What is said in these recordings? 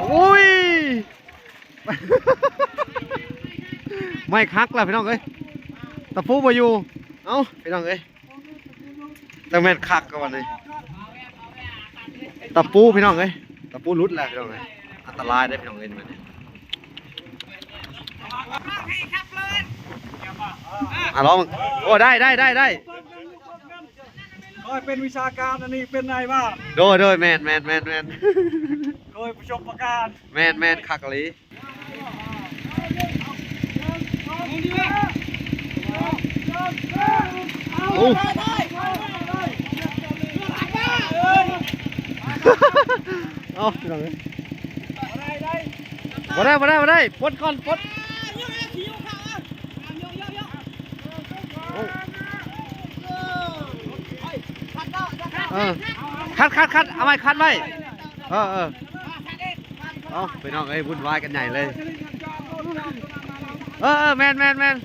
ໂອ້ຍ ໄມ້ຄັກລະພີ່ນ້ອງເອີຍ ຕະປູບໍ່ຢູ່. ເອົ້າ ພີ່ນ້ອງເອີຍ ຈັ່ງແມ່ນຄັກກະບັດນີ້ ຕະປູພີ່ນ້ອງເອີຍ ຕະປູຫຼຸດແລ້ວພີ່ນ້ອງເອີຍ ອັນຕະລາຍເດ້ພີ່ນ້ອງເອີຍ ບັດນີ້ ອ່ະ ລອງ ໂອ້ ໄດ້ ໄດ້ ໄດ້ ໄດ້. ຂ້ອຍເປັນວິຊາການ ອັນນີ້ເປັນນາຍບ້ານ. ໂດຍ ໂດຍ ແມ່ນ ແມ່ນ ແມ່ນ ແມ່ນ ໂດຍປະສົບປະການ. ແມ່ນ ແມ່ນ ຄັກອີ່ຫຼີ. ໂອ້ ເອົາ ພີ່ນ້ອງເອີຍ ບໍ່ໄດ້ ບໍ່ໄດ້ ບໍ່ໄດ້ ປົດກ່ອນ ປົດ. ເອີ ຄັດ ຄັດ ຄັດ ເອົາໄວ້ ຄັດໄວ້ ເອີ ເອີ ເອົາ ພີ່ນ້ອງເອີຍ ວຸ້ນວາຍກັນໃຫຍ່ເລີຍ ເອີ ເອີ ແມ່ນ ແມ່ນ ແມ່ນ.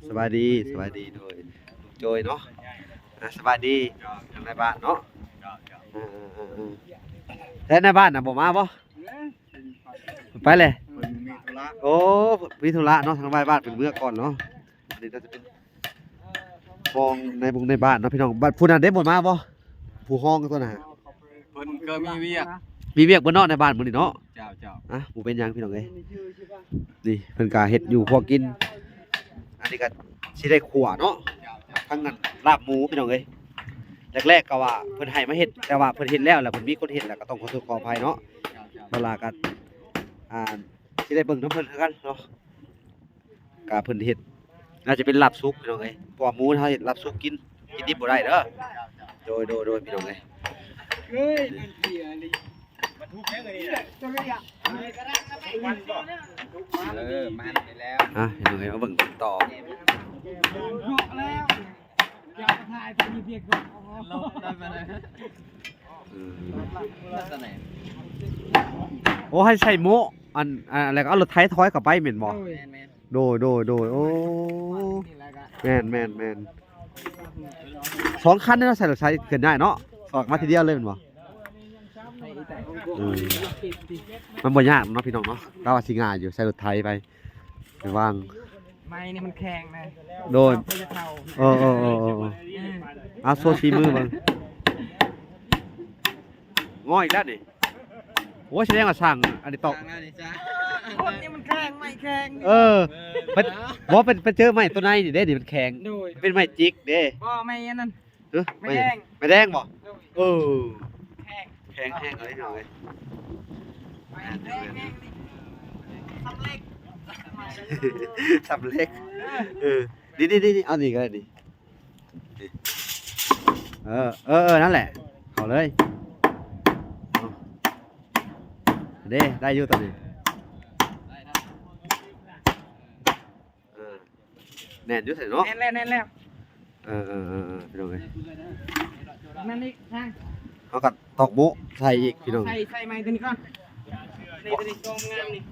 ສະບາຍດີ ສະບາຍດີ ໂດຍ ໂດຍເນາະ ອ່າ ສະບາຍດີທາງນາຍບ້ານເນາະ ເອີ ເອີ ເອີ ເອີ ແລ້ວນາຍບ້ານນະບໍ່ມາບໍ່? ໄປເລີຍ ເພິ່ນມີທຸລະ ໂອ້ ມີທຸລະເນາະ ທາງນາຍບ້ານເພິ່ນເມືອກ່ອນເນາະ ອັນນີ້ໜ້າຈະເປັນຮອງນາຍບົງນາຍບ້ານເນາະ ພີ່ນ້ອງ ບັດຜູ້ນັ້ນເດ້ບໍ່ມາບໍ່? ຜູ້ຮອງຕົວນັ້ນ ເພິ່ນກໍມີວຽກ ມີວຽກເບິດເນາະ ໃນບ້ານມື້ນີ້ເນາະ ເຈົ້າ ເຈົ້າ ອ່ະ ບໍ່ເປັນຫຍັງພີ່ນ້ອງເອີຍ ນີ້ເພິ່ນກະເຮັດຢູ່ຄົວກິນ ອັນນີ້ກະຊິໄດ້ຂົ້ວເນາະ ເຈົ້າ ເຈົ້າ ທັງນັ້ນລາບໝູພີ່ນ້ອງເອີຍ ແລກໆກະວ່າເພິ່ນໃຫ້ມາເຮັດ ແຕ່ວ່າເພິ່ນເຮັດແລ້ວ ແລ້ວເພິ່ນມີຄົນເຮັດ ແລ້ວກະຕ້ອງຂໍໂທດຂໍອະໄພເນາະ ເຈົ້າ ເຈົ້າ ເວລາກະ ອ່າ ຊິໄດ້ເບິ່ງນຳເພິ່ນຄືກັນເນາະ. ກະເພິ່ນເຮັດ ໜ້າຈະເປັນລາບສຸກພີ່ນ້ອງເອີຍ ເພາະວ່າໝູເຮົາເຮັດລາບສຸກກິນ ກິນດິບບໍ່ໄດ້ເດີ ໂດຍ ໂດຍ ໂດຍ ພີ່ນ້ອງເອີຍ ເອີຍ ມັນເສຍອີ່ຫຼີ ເອີ ມັນໄປແລ້ວ ອ່ະ ພີ່ນ້ອງເອີຍ ມາເບິ່ງກັນຕໍ່ ໂອ້ ໃຫ້ໃສ່ໂມ້ ອັນ ອັນ ແລ້ວກໍເອົາລົດໄຖຖອຍເຂົ້າໄປແມ່ນບໍ່? ໂດຍ ໂດຍ ໂດຍ ໂອ້ ແມ່ນ ແມ່ນ ແມ່ນ ສອງຄັນເນາະ ໃສ່ລົດໄຖເຄື່ອນຍ້າຍເນາະ ສອກມາທີດຽວເລີຍແມ່ນບໍ່? ເອີ ມັນບໍ່ຍາກເນາະ ພີ່ນ້ອງເນາະ ກະວ່າຊິງ່າຍຢູ່ ໃສ່ລົດໄຖໄປ ໄປວາງ ໄມ້ນີ້ມັນແຂງນະ ໂດຍ ເອີ ເອີ ເອີ ເອີ ເອີ ເອີ ເອົາໂຊສີມືເບິ່ງ ງໍອີກແລ້ວນີ້ ໂອ້ຍ ສະແດງວ່າຊ່າງອັນນີ້ຕອກ ຄົນນີ້ມັນແຂງ ໄມ້ແຂງ ເອີ ເອີ ໄປ ບໍ່ ໄປ ໄປເຈີໄມ້ໂຕໃນນີ້ເດ້ ນີ້ມັນແຂງ ໂດຍ ເປັນໄມ້ຈິກເດ້ ບໍ່ ໄມ້ອັນນັ້ນ ຮະ ໄມ້ແດງ ໄມ້ແດງບໍ່? ໂດຍ ເອີ ແຂງ ແຂງແຮງເລີຍພີ່ນ້ອງເອີຍ ແຂງແຮງນີ້ ສຳເລັກ ສຳເລັກ ເອີ ນີ້ໆໆ ເອົານີ້ກໍໄດ້ນີ້ ເອີ ເອີ ເອີ ນັ້ນແຫຼະ ເຂົ້າເລີຍ ເອົາ ເດ້ ໄດ້ຢູ່ຕອນນີ້ ເອີ ແໜ້ນຢູ່ໃສເນາະ ແໜ້ນແລ້ວ ແໜ້ນແລ້ວ ເອີ ເອີ ເອີ ເອີ ພີ່ນ້ອງເອີຍ ນັ້ນອີກທາງ ເຮົາກໍຕອກໂມ້ໃສ່ອີກພີ່ນ້ອງ ໃສ່ ໃສ່ໄມ້ຕົວນີ້ກ່ອນ ນີ້ຕົວນີ້ຕົວງາມນີ້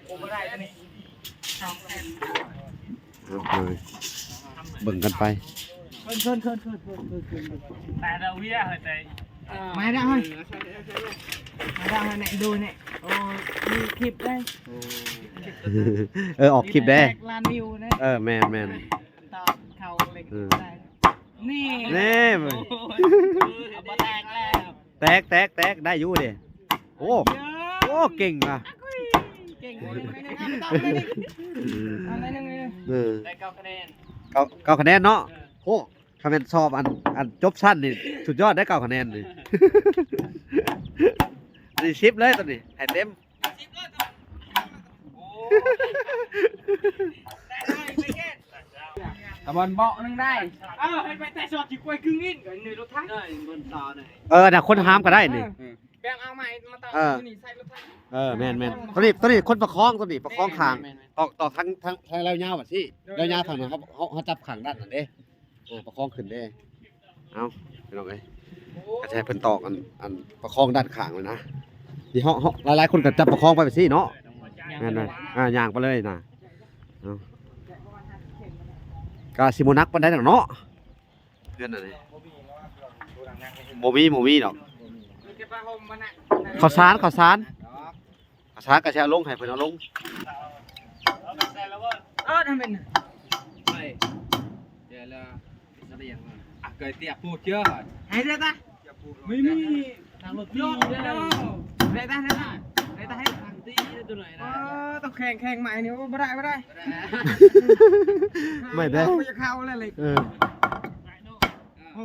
ໂອ້ ບໍ່ໄດ້ຕົວນີ້ ເອົາເລີຍ ເບິ່ງກັນໄປ ແຕ່ດາວເວຍແຕ່ ມາແລ້ວເຮີ້ຍ ມາແລ້ວເຮີ້ຍ ແນະ ໂດຍແນະ ໂອ້ ມີຄລິບໄດ້ ເອີ ອອກຄລິບເດ້ ແຕກລ້ານວິວເດ້ ເອີ ແມ່ນໆ ຕອນເຂົ້າເຫຼັກ ເອີ ໄດ້ ນີ້ ນີ້ ໂອ້ຍ ບໍ່ແຕກແລ້ວ ແຕກ ແຕກ ແຕກ ໄດ້ຢູ່ເດ້ ໂອ້ ໂອ້ ເກັ່ງວ່ະ ເກັ່ງ ເອີ ໄດ້ເກົ້າຄະແນນ ເກົ້າ ເກົ້າຄະແນນເນາະ ເອີ ໂອ້ ຄັນແມ່ນສອບອັນ ອັນຈົບຊັ້ນນີ້ສຸດຍອດໄດ້ເກົ້າຄະແນນນີ້ ອັນນີ້ສິບເລີຍຕອນນີ້ ໃຫ້ເຕັມ ຕະບອນເບາະໜຶ່ງໄດ້ ເອີ ໃຫ້ໄປແຕ່ສອດຂີ້ຄວາຍຄຶ່ງອິນ ກໍໃນລົດໄຖ ເອີ ນະ ຄົນຫາມກໍໄດ້ນີ້ ເອີ ແບ່ງເອົາໃໝ່ມາເຕົາ ເອີ ຕົວນີ້ໃສ່ລົດໄຖ ເອີ ແມ່ນໆ ຕົວນີ້ ຕົວນີ້ຄົນປະຄອງ ຕົວນີ້ປະຄອງຂ້າງ ແມ່ນໆ ຕອກ ຕອກທາງ ທາງ ທາງລາວຍາວວ່າຊີ້ ແມ່ນໆ ລາວຍາວທາງນັ້ນ ເຮົາ ເຮົາ ເຮົາຈັບຂ້າງດ້ານນັ້ນເດ້ ເອີ ປະຄອງຂຶ້ນເດ້ ເອົາ ພີ່ນ້ອງເອີຍ ກໍຈະໃຫ້ເພິ່ນຕອກອັນ ອັນປະຄອງດ້ານຂ້າງເລີຍນະ. ທີ່ເຮົາ ເຮົາ ຫຼາຍໆຄົນກໍຈັບປະຄອງໄປແບບຊີ້ເນາະ. ແມ່ນ ອ່າ ຍ່າງໄປເລີຍນະ. ເອົາ ກະຊິບໍ່ໜັກປານໃດດອກເນາະ. ເພື່ອນອັນນີ້ ບໍ່ມີ ບໍ່ມີດອກ. ເຂົ້າສານ ເຂົ້າສານ ເຂົ້າສານກໍຊິເອົາລົງ ໃຫ້ເພິ່ນເອົາລົງ. ເອີ ທຳເປັນ ໃຫ້ເດີຕາ ໄດ້ຕາ ໄດ້ຕາ ໄດ້ຕາ ໄດ້ຕາ ໄດ້ຕາ ເອີ ຕ້ອງແຂ່ງ ແຂ່ງໃໝ່ນີ້ ໂອ້ ບໍ່ໄດ້ ບໍ່ໄດ້ ໄມ່ໄດ້ ບໍ່ຢາກເຂົ້າແລ້ວເລີຍ. ເອີ ໂອ້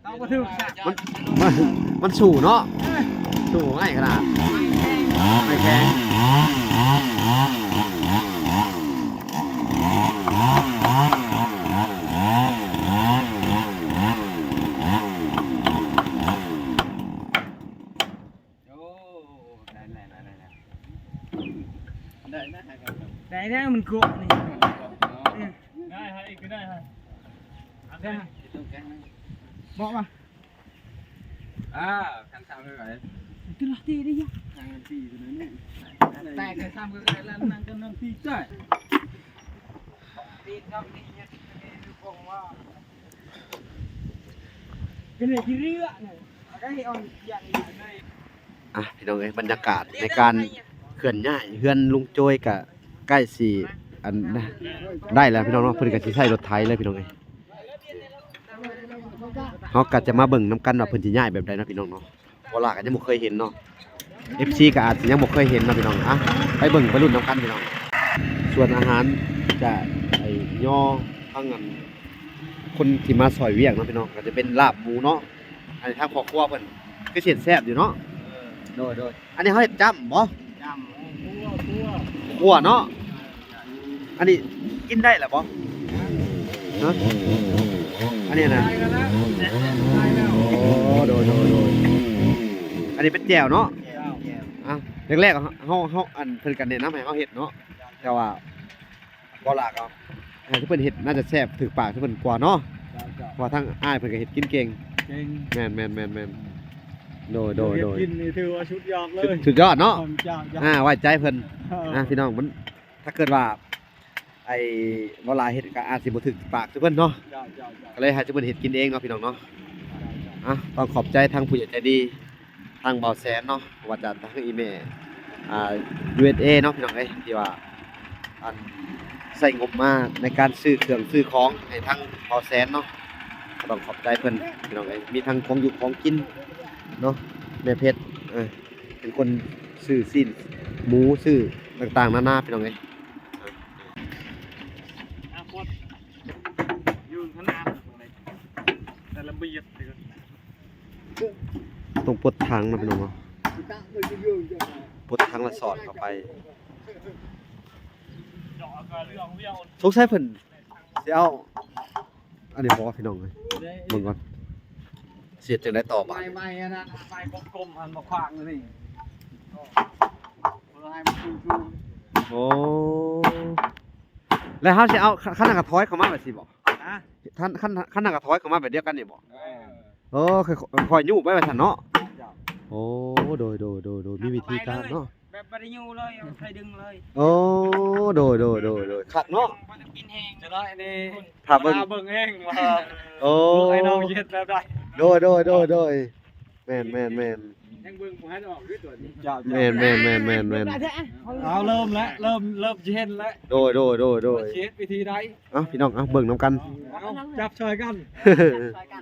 ເອົາບໍ່ຖືກ ມັນ ມັນ ມັນສູ້ເນາະ ເອີ ສູ້ງ່າຍຂະໜາດ ໄມ້ແຂງ ໄມ້ແຂງ. ໂອ້ ໄດ້ ໄດ້ ໄດ້ ໄດ້ ໄດ້ ໄດ້ນະ ໄດ້ນະ ມັນໂກະນີ້ ເອີ ໄດ້ ໄດ້ ໄດ້ ເບາະວ່າ ອ່າ ຄັນຊາວໄດ້ຫຼາຍ ກະລະຕີໄດ້ຢູ່ ທາງຕີຕົວນັ້ນ ແຕກໄດ້ຊ້ຳ ກໍໄດ້ລະ ນັ່ງກັນ ນັ່ງຕີ ຈ້ອຍ ຕີນເຮົານີ້ເຮັດ ອ່ະ ພີ່ນ້ອງເອີຍ ບັນຍາກາດໃນການເຄື່ອນຍ້າຍເຮືອນລຸງໂຈຍກະໃກ້ຊິ ອັນ ໄດ້ແລ້ວພີ່ນ້ອງເນາະ. ເພິ່ນກະຊິໃຊ້ລົດໄຖເລີຍພີ່ນ້ອງເອີຍ. ເຮົາກະຈະມາເບິ່ງນຳກັນວ່າເພິ່ນຊິຍ້າຍແບບໃດເນາະພີ່ນ້ອງເນາະ. ບໍ່ຫຼາກກໍຍັງບໍ່ເຄີຍເຫັນເນາະ ເອັຟຊີ ກໍອາດຈະຍັງບໍ່ເຄີຍເຫັນເນາະພີ່ນ້ອງ. ອ່ະ ໄປເບິ່ງໄປລຸ້ນນຳກັນພີ່ນ້ອງ. ສ່ວນອາຫານຈະ ໄອ້ ຍໍທັງອັນ ຄົນທີ່ມາຊ່ອຍວຽກເນາະພີ່ນ້ອງ ກໍຈະເປັນລາບໝູເນາະ. ອັນນີ້ທາງພໍ່ຄົວເພິ່ນຄືຊິເຮັດແຊບຢູ່ເນາະ. ເອີ ໂດຍໆ. ອັນນີ້ເຮົາເຮັດຈ້ຳບໍ່? ຈ້ຳ ຂົ້ວ ຂົ້ວເນາະ. ອັນນີ້ກິນໄດ້ລະບໍ່? ຮະ? ອັນນີ້ນະ? ໂອ້ ໂດຍໆໆ. ອັນນີ້ເປັນແຈ່ວເນາະ? ແຈ່ວ ແຈ່ວ. ອ່ະ ແລກໆ ເຮົາ ເຮົາ ອັນ ເພິ່ນກໍແນະນຳໃຫ້ເຮົາເຮັດເນາະ ແຕ່ວ່າ ບໍ່ຫຼາກເອົາ ໃຫ້ເພິ່ນເຮັດໜ້າຈະແຊບຖືກປາກເພິ່ນກວ່າເນາະ. ເຈົ້າ ເຈົ້າ ເພາະວ່າທາງອ້າຍເພິ່ນກໍເຮັດກິນເກັ່ງ ເກັ່ງ. ແມ່ນໆໆໆ. ໂດຍໆໆ. ເຮັດກິນນີ້ຖືວ່າສຸດຍອດເລີຍ ສຸດຍອດເນາະ. ເຈົ້າ ເຈົ້າ ອ່າ ໄວ້ໃຈເພິ່ນ. ເອີ ອ່າ ພີ່ນ້ອງ ມັນ ຖ້າເກີດວ່າ ໄອ້ ບໍ່ຫຼາກເຮັດກໍອາດຊິບໍ່ຖືກປາກເພິ່ນເນາະ. ເຈົ້າ ເຈົ້າ ເຈົ້າ. ກໍເລີຍໃຫ້ເພິ່ນເຮັດກິນເອງເນາະ ພີ່ນ້ອງເນາະ. ເຈົ້າ ເຈົ້າ. ອ່ະ ຕ້ອງຂອບໃຈທາງຜູ້ໃຫຍ່ໃຈດີ ທາງບ່າວແສນເນາະ ບໍ່ວ່າຈະທັງອີ່ແມ່ ອ່າ ຢູເອສເອ ເນາະ ພີ່ນ້ອງເອີຍ ທີ່ວ່າ ອັນ ໃຊ້ງົບມາໃນການຊື້ເຄື່ອງຊື້ຂອງໃຫ້ທາງບ່າວແສນເນາະ. ກໍຕ້ອງຂອບໃຈເພິ່ນ ພີ່ນ້ອງເອີຍ. ມີທັງຂອງຢູ່ຂອງກິນເນາະ ແມ່ເພັດ ເອີ ເປັນຄົນຊື້ຊີ້ນໝູ ຊື້ຕ່າງໆນານາ ພີ່ນ້ອງເອີຍ. ອ່ະ ປົດ ຢູ່ຂະໜາດ ແຕ່ລະບຽດ ຕ້ອງປົດຖັງນະພີ່ນ້ອງເນາະ ປົດຖັງລະສອດເຂົ້າໄປ. ສົງໄສເພິ່ນຊິເອົາອັນນີ້ບໍ່ ພີ່ນ້ອງເອີຍ ເບິ່ງກ່ອນ ຊິເຮັດຈັ່ງໃດຕໍ່ບາດນີ້. ໄມ້ ໄມ້ອັນນັ້ນ ໄມ້ກົມໆ ອັນບໍ່ຂວາງນີ້ ເພື່ອໃຫ້ມັນສູງໆ. ໂອ້ ແລ້ວເຮົາຊິເອົາ ຄັນ ຄັນນັ້ນກໍຖອຍເຂົ້າມາແບບຊີ້ບໍ່? ຮະ? ຄັນ ຄັນ ຄັນນັ້ນກໍຖອຍເຂົ້າມາແບບດຽວກັນນີ້ບໍ່? ເອີ ເອີ ຄ່ອຍໆ ຄ່ອຍຍູ້ໄປວ່າຊັ້ນເນາະ. ເຈົ້າ ໂອ້ ໂດຍໆໆ ມີວິທີການເນາະ ແບບບໍ່ໄດ້ຍູ້ເລີຍ ໃສ່ດຶງເລີຍ. ໂອ້ ໂດຍໆໆໆ ຄັກເນາະ ບໍ່ໄດ້ກິນແຮງ ຈະນ້ອຍນີ້ ຖ້າເບິ່ງ ຖ້າເບິ່ງແຮງວ່າ ໂອ້ ລູກອ້າຍນ້ອງຊິເຮັດແບບໃດ. ໂດຍໆໆໆ ແມ່ນໆໆ ຍັງເບິ່ງບໍ່ທັນອອກເດ້ຕົວນີ້. ເຈົ້າ ແມ່ນໆໆໆໆ ເອົາ ເລີ່ມແລ້ວ ເລີ່ມ ເລີ່ມຊິເຫັນແລ້ວ. ໂດຍໆໆໆ ວ່າຊິເຮັດວິທີໃດ. ເອົ້າ ພີ່ນ້ອງ ເອົ້າ ເບິ່ງນຳກັນ ເອົາ ຈັບຊ່ອຍກັນ ຈັບຊ່ອຍກັນ.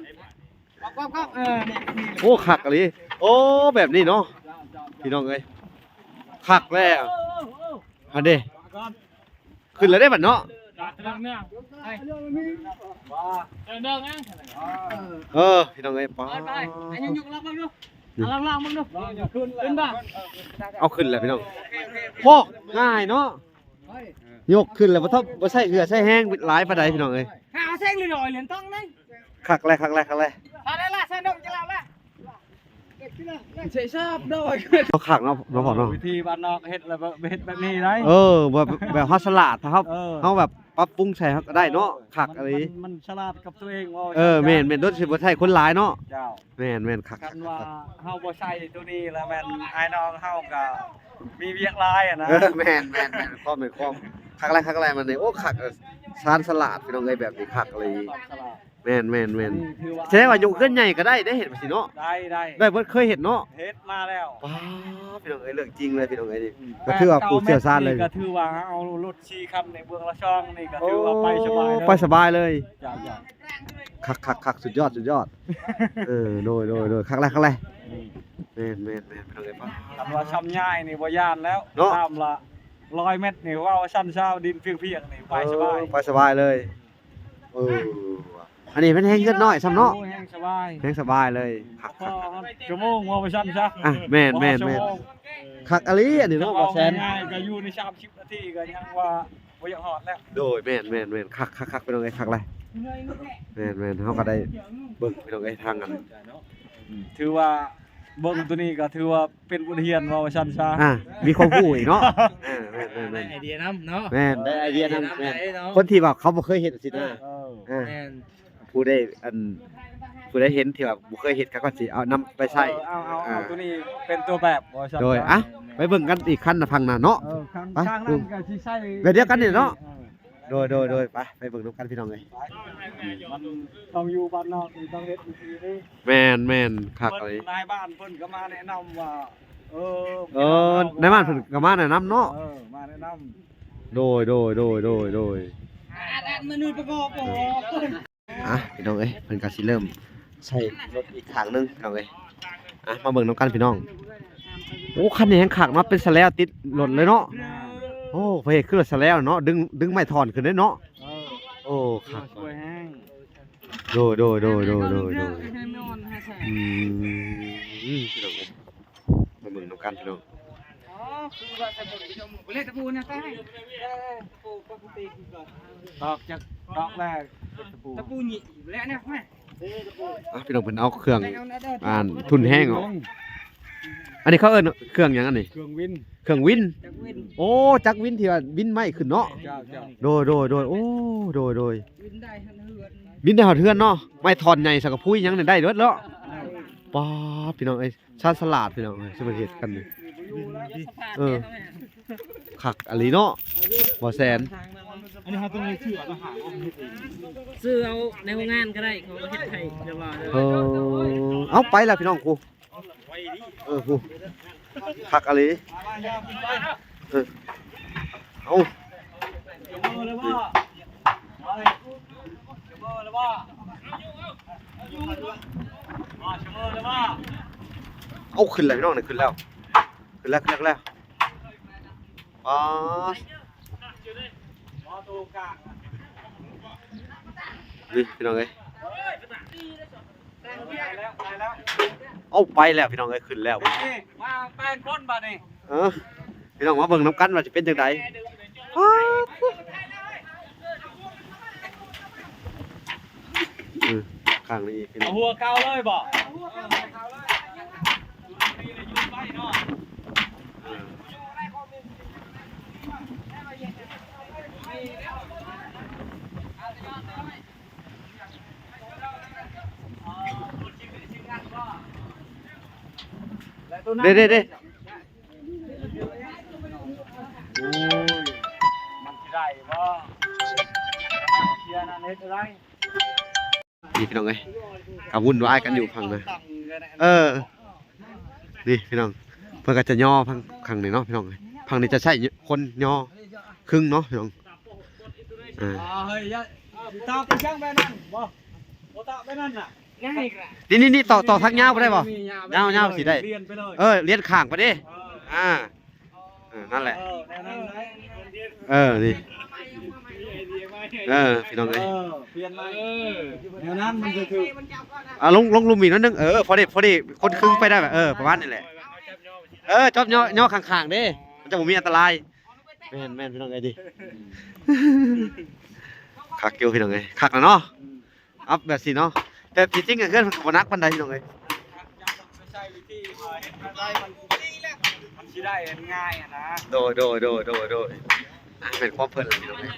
ໂອ້ ຄັກອີ່ຫຼີ ໂອ້ ແບບນີ້ເນາະ ພີ່ນ້ອງເອີຍ ຄັກແລ້ວ ຫັ້ນເດ້ ຂຶ້ນແລ້ວເດ້ບັດເນາະ. ເອີ ພີ່ນ້ອງເອີຍ ປ້າ ຍົກໆ ລອງເບິ່ງດູ ລອງໆເບິ່ງດູ ຂຶ້ນບໍ່ ເອົາຂຶ້ນແລ້ວພີ່ນ້ອງ. ໂອ້ ງ່າຍເນາະ ຍົກຂຶ້ນແລ້ວ ບໍ່ຕ້ອງ ບໍ່ໃຊ້ເຫື່ອໃຊ້ແຮງຫຼາຍປານໃດ ພີ່ນ້ອງເອີຍ. ເອົາເສັງເລີຍ ເຫຼືອນຕ້ອງໄດ້. ຄັກແລ້ວ ຄັກແລ້ວ ຄັກແລ້ວ. ເອົາແລ້ວ ໃສ່ນົມຈະເລົ່າແລ້ວ ເສຍຊາບໂດຍ. ເອົາ ຄັກເນາະ ເນາະ ພໍ່ເນາະ ວິທີບ້ານນອກເຮັດແລ້ວ ເຮັດແບບນີ້ໄດ໋. ເອີ ແບບ ແບບເຮົາສະຫຼາດ ເຮົາ ເອີ ເຮົາແບບ ປັບປຸງໃສ່ເຮົາກໍໄດ້ເນາະ. ເອີ ຄັກອີ່ຫຼີ ມັນ ມັນ ມັນສະຫຼາດກັບຕົວເອງ ເວົ້າ ເອີ ແມ່ນໆ ໂດຍຊິບໍ່ໃຊ້ຄົນຫຼາຍເນາະ. ເຈົ້າ ແມ່ນໆ ຄັກ ຄັນວ່າເຮົາບໍ່ໃຊ້ໂຕນີ້ລະແມ່ນອ້າຍນ້ອງເຮົາກໍມີວຽກຫຼາຍຫັ້ນນະ. ເອີ ແມ່ນໆໆ ຄວາມແມ່ນຄວາມ ຄັກຫຼາຍ ຄັກຫຼາຍ ມັນນີ້ ໂອ້ ຄັກ ເອີ ຊານສະຫຼາດ ພີ່ນ້ອງເອີຍ ແບບນີ້ຄັກອີ່ຫຼີ. ຊານສະຫຼາດ ແມ່ນໆໆ ອັນນີ້ຖືວ່າ ສະແດງວ່າຍົກເຮືອນໃຫຍ່ກໍໄດ້ເດ້ ເຮັດແບບຊີ້ເນາະ. ໄດ້ ໄດ້ ໄດ້ເບິດ ເຄີຍເຮັດເນາະ. ເຮັດມາແລ້ວ. ປ້າ ພີ່ນ້ອງເອີຍ ເລື່ອງຈິງເລີຍ ພີ່ນ້ອງເອີຍ ນີ້ ອືມ ກໍຖືວ່າຜູ້ຊ່ຽວຊານເລີຍ. ແປດເກົ້າແມັດນີ້ກໍຖືວ່າເຮົາເອົາລົດສີ່ຄັນໃນເບື້ອງລະຊ່ອງນີ້ກໍຖືວ່າໄປສະບາຍເລີຍ. ໂອ້ ໄປສະບາຍເລີຍ. ເຈົ້າໆ ຄັກໆໆ ສຸດຍອດ ສຸດຍອດ. ເອີ ໂດຍໆໆ ຄັກຫຼາຍ ຄັກຫຼາຍ. ອືມ ແມ່ນໆໆ ພີ່ນ້ອງເອີຍ ປ້າ ຄັນວ່າຊຳຍາຍນີ້ບໍ່ຢ້ານແລ້ວເນາະ. ຕາມລະຮ້ອຍແມັດນີ້ ເວົ້າຊັ້ນຊາວ ດິນພຽງໆ ນີ້ໄປສະບາຍ. ເອີ ໄປສະບາຍເລີຍ. ເອີ ອັນນີ້ເປັນແຮງເຮືອນນ້ອຍຊ້ຳເນາະ. ໂອ້ ແຮງສະບາຍ ແຮງສະບາຍເລີຍ. ຄັກໆ ຊົ່ວໂມງວ່າຊັ້ນຊະ. ອ່ະ ແມ່ນໆໆ ຄັກອີ່ຫຼີອັນນີ້ເນາະ ບໍ່ແຊນ. ເວົ້າງ່າຍໆ ກໍຢູ່ໃນສາມສິບນາທີກໍຍັງວ່າບໍ່ຢາກຮອດແລ້ວ. ໂດຍ ແມ່ນໆໆ ຄັກໆໆ ພີ່ນ້ອງເອີຍ ຄັກຫຼາຍ. ແມ່ນໆ ເຮົາກໍໄດ້ເບິ່ງ ພີ່ນ້ອງເອີຍ ທາງອັນ ອືມ ຖືວ່າເບິ່ງໂຕນີ້ກໍຖືວ່າ ເປັນບົດຮຽນເວົ້າຊັ້ນຊະ. ອ່າ ມີຄວາມຮູ້ອີກເນາະ. ເອີ ແມ່ນໆໆ ໄດ້ໄອເດຍນຳເນາະ. ແມ່ນ ໄດ້ໄອເດຍນຳ. ເອີ ແມ່ນ ໄດ້ເນາະ ຄົນທີ່ວ່າເຂົາບໍ່ເຄີຍເຮັດຊີ້ນະ. ເອີ ເອີ ແມ່ນ ຜູ້ໃດ ອັນ ຜູ້ໃດເຫັນທີ່ວ່າບໍ່ເຄີຍເຮັດ ເຂົາກໍຊິເອົານຳໄປໃຊ້. ເອີ ເອົາ ເອົາ ອ່າ ເອົາໂຕນີ້ເປັນຕົວແບບວ່າຊັ້ນ. ໂດຍ ອ່ະ ໄປເບິ່ງກັນອີກຄັນນະ ຝັ່ງນັ້ນເນາະ. ເອີ ໄປ ທາງນັ້ນກໍຊິໃຊ້ແບບດຽວກັນນີ້ເນາະ. ເອີ ໂດຍ ໂດຍ ໂດຍ ໄປ ໄປເບິ່ງນຳກັນ ພີ່ນ້ອງເອີຍ. ມັນຕ້ອງຢູ່ບ້ານນອກ ມັນຕ້ອງເຮັດວິທີນີ້. ແມ່ນໆ ຄັກເລີຍ. ນາຍບ້ານເພິ່ນກໍມາແນະນຳວ່າ ເອີ ເອີ ນາຍບ້ານເພິ່ນກໍມາແນະນຳເນາະ. ເອີ ມາແນະນຳ. ໂດຍ ໂດຍ ໂດຍ ໂດຍ ໂດຍ. ອ່ະ ພີ່ນ້ອງເອີຍ ເພິ່ນກໍຊິເລີ່ມໃສ່ລົດອີກຂ້າງໜຶ່ງ ພີ່ນ້ອງເອີຍ. ອ່ະ ມາເບິ່ງນຳກັນ ພີ່ນ້ອງ. ໂອ້ ຄັນນີ້ແຮງຄັກເນາະ ເປັນສະແລວຕິດລົດເລີຍເນາະ. ໂອ້ ເພິ່ນເຮັດຄືສະແລວເນາະ ດຶງ ດຶງໄມ້ທ່ອນຂຶ້ນເດ້ເນາະ. ເອີ ໂອ້ ຄັກ ຊ່ວຍແຮງ. ໂດຍ ໂດຍ ໂດຍ ໂດຍ ໂດຍ ໂດຍ. ອືມ ພີ່ນ້ອງເອີຍ ມາເບິ່ງນຳກັນ ພີ່ນ້ອງ. ອໍ ຄືວ່າສະບຸນ ເລກຕະປູນະ ຕາຍ ຕອກຈັກຕອກແລ້ວ ຕະປູ ຕະປູນີ້ແຫຼະນະ. ອ່ະ ພີ່ນ້ອງ ເພິ່ນເອົາເຄື່ອງ ອັນ ທຸ່ນແຮງອອກ. ອັນນີ້ເຂົາເອີ້ນເຄື່ອງຫຍັງອັນນີ້? ເຄື່ອງວິນ ເຄື່ອງວິນ. ໂອ້ ຈັກວິນທີ່ວ່າວິນໄມ້ຂຶ້ນເນາະ. ເຈົ້າໆ ໂດຍ ໂດຍ ໂດຍ. ໂອ້ ໂດຍ ໂດຍ. ວິນໄດ້ຮອດເຮືອນ ວິນໄດ້ຮອດເຮືອນເນາະ. ໄມ້ທ່ອນໃຫຍ່ ສັງກະພຸຍຫຍັງນີ້ໄດ້ເບິດເນາະ. ໄດ້. ປາດ ພີ່ນ້ອງເອີຍ ຊານສະຫຼາດ ພີ່ນ້ອງເອີຍ ຊິມາເຮັດກັນນີ້. ເອີ ຄັກອີ່ຫຼີເນາະ ບໍ່ແຊນ. ອັນນີ້ເຮົາຕ້ອງໄດ້ຊື້ເອົາຕ່າງຫາກ ເອົາເຮັດເອງ ຊື້ເອົາໃນໂຮງງານກໍໄດ້ ເຂົາເຮັດໃຫ້ຮຽບຮ້ອຍ. ເອີ ເອົາໄປລະ ພີ່ນ້ອງ ກູ ເອີ ຜູ້ ຄັກອີ່ຫຼີ. ເອີ ເອົາ ເອົາ ຂຶ້ນແລ້ວ ພີ່ນ້ອງ ນີ້ ຂຶ້ນແລ້ວ ຂຶ້ນແລ້ວ ຂຶ້ນແລ້ວ ຂຶ້ນແລ້ວ. ປາດ ນີ້ ພີ່ນ້ອງເອີຍ. ເອົາ ໄປແລ້ວ ພີ່ນ້ອງເອີຍ ຂຶ້ນແລ້ວ. ມາແປງຄົນບາດນີ້. ເອີ ພີ່ນ້ອງມາເບິ່ງນຳກັນວ່າຊິເປັນຈັ່ງໃດ. ປາດ ເອີ ຂ້າງນີ້ ພີ່ນ້ອງ ເອົາຫົວເກົ່າເລີຍບໍ່? ເດ້ ເດ້ ເດ້. ໂອ້ຍ ມັນຊິໄດ້ບໍ່? ເຊຍນັ້ນເຮັດໄດ້. ນີ້ ພີ່ນ້ອງເອີຍ ກໍວຸ້ນວາຍກັນຢູ່ຝັ່ງນະ. ເອີ ນີ້ ພີ່ນ້ອງ ເພິ່ນກໍຈະຍໍຝັ່ງ ຝັ່ງນີ້ເນາະ ພີ່ນ້ອງເອີຍ. ຝັ່ງນີ້ຈະໃຊ້ຄົນຍໍຄຶ່ງເນາະ ພີ່ນ້ອງ. ເອີ ເອີ ເຮີ້ຍ ຢາຕອກໄປຊ່າງແບບນັ້ນບໍ່? ບໍ່ຕອກແບບນັ້ນນະ. ນີ້ໆໆ ຕອກ ຕອກທາງຍາວບໍ່ໄດ້ບໍ່? ຍາວໆ ຊິໄດ້. ເອີ ລຽນຂ້າງໄປເດ້. ເອີ ອ່າ ເອີ ນັ້ນແຫຼະ. ເອີ ແນວນັ້ນແຫຼະ. ເອີ ນີ້ ເອີ ພີ່ນ້ອງເອີຍ ເອີ ປ່ຽນໃໝ່. ເອີ ແນວນັ້ນມັນຄື ອ່າ ລົງ ລົງລຸ່ມອີກໜ້ອຍໜຶ່ງ. ເອີ ພໍດີ ພໍດີ ຄົນຄຶ່ງໄປໄດ້. ເອີ ປະມານນີ້ແຫຼະ. ເອີ ຈອບຍໍ ຍໍຂ້າງໆເດ້ ມັນຈະບໍ່ມີອັນຕະລາຍ. ແມ່ນໆ ພີ່ນ້ອງເອີຍ ດີ ຄັກຢູ່ ພີ່ນ້ອງເອີຍ ຄັກແລ້ວເນາະ. ອັບແບບຊີ້ເນາະ ແຕ່ທີ່ຈິງເຮືອນເພິ່ນກໍບໍ່ໜັກປານໃດ ພີ່ນ້ອງເອີຍ. ໄປໃຊ້ວິທີວ່າເຮັດແບບໃດມັນ ມັນຊິໄດ້ງ່າຍຫັ້ນນະ. ໂດຍ ໂດຍ ໂດຍ ໂດຍ ໂດຍ. ອ່ະ ແມ່ນຄວາມເພິ່ນແຫຼະ ພີ່ນ້ອງເອີຍ.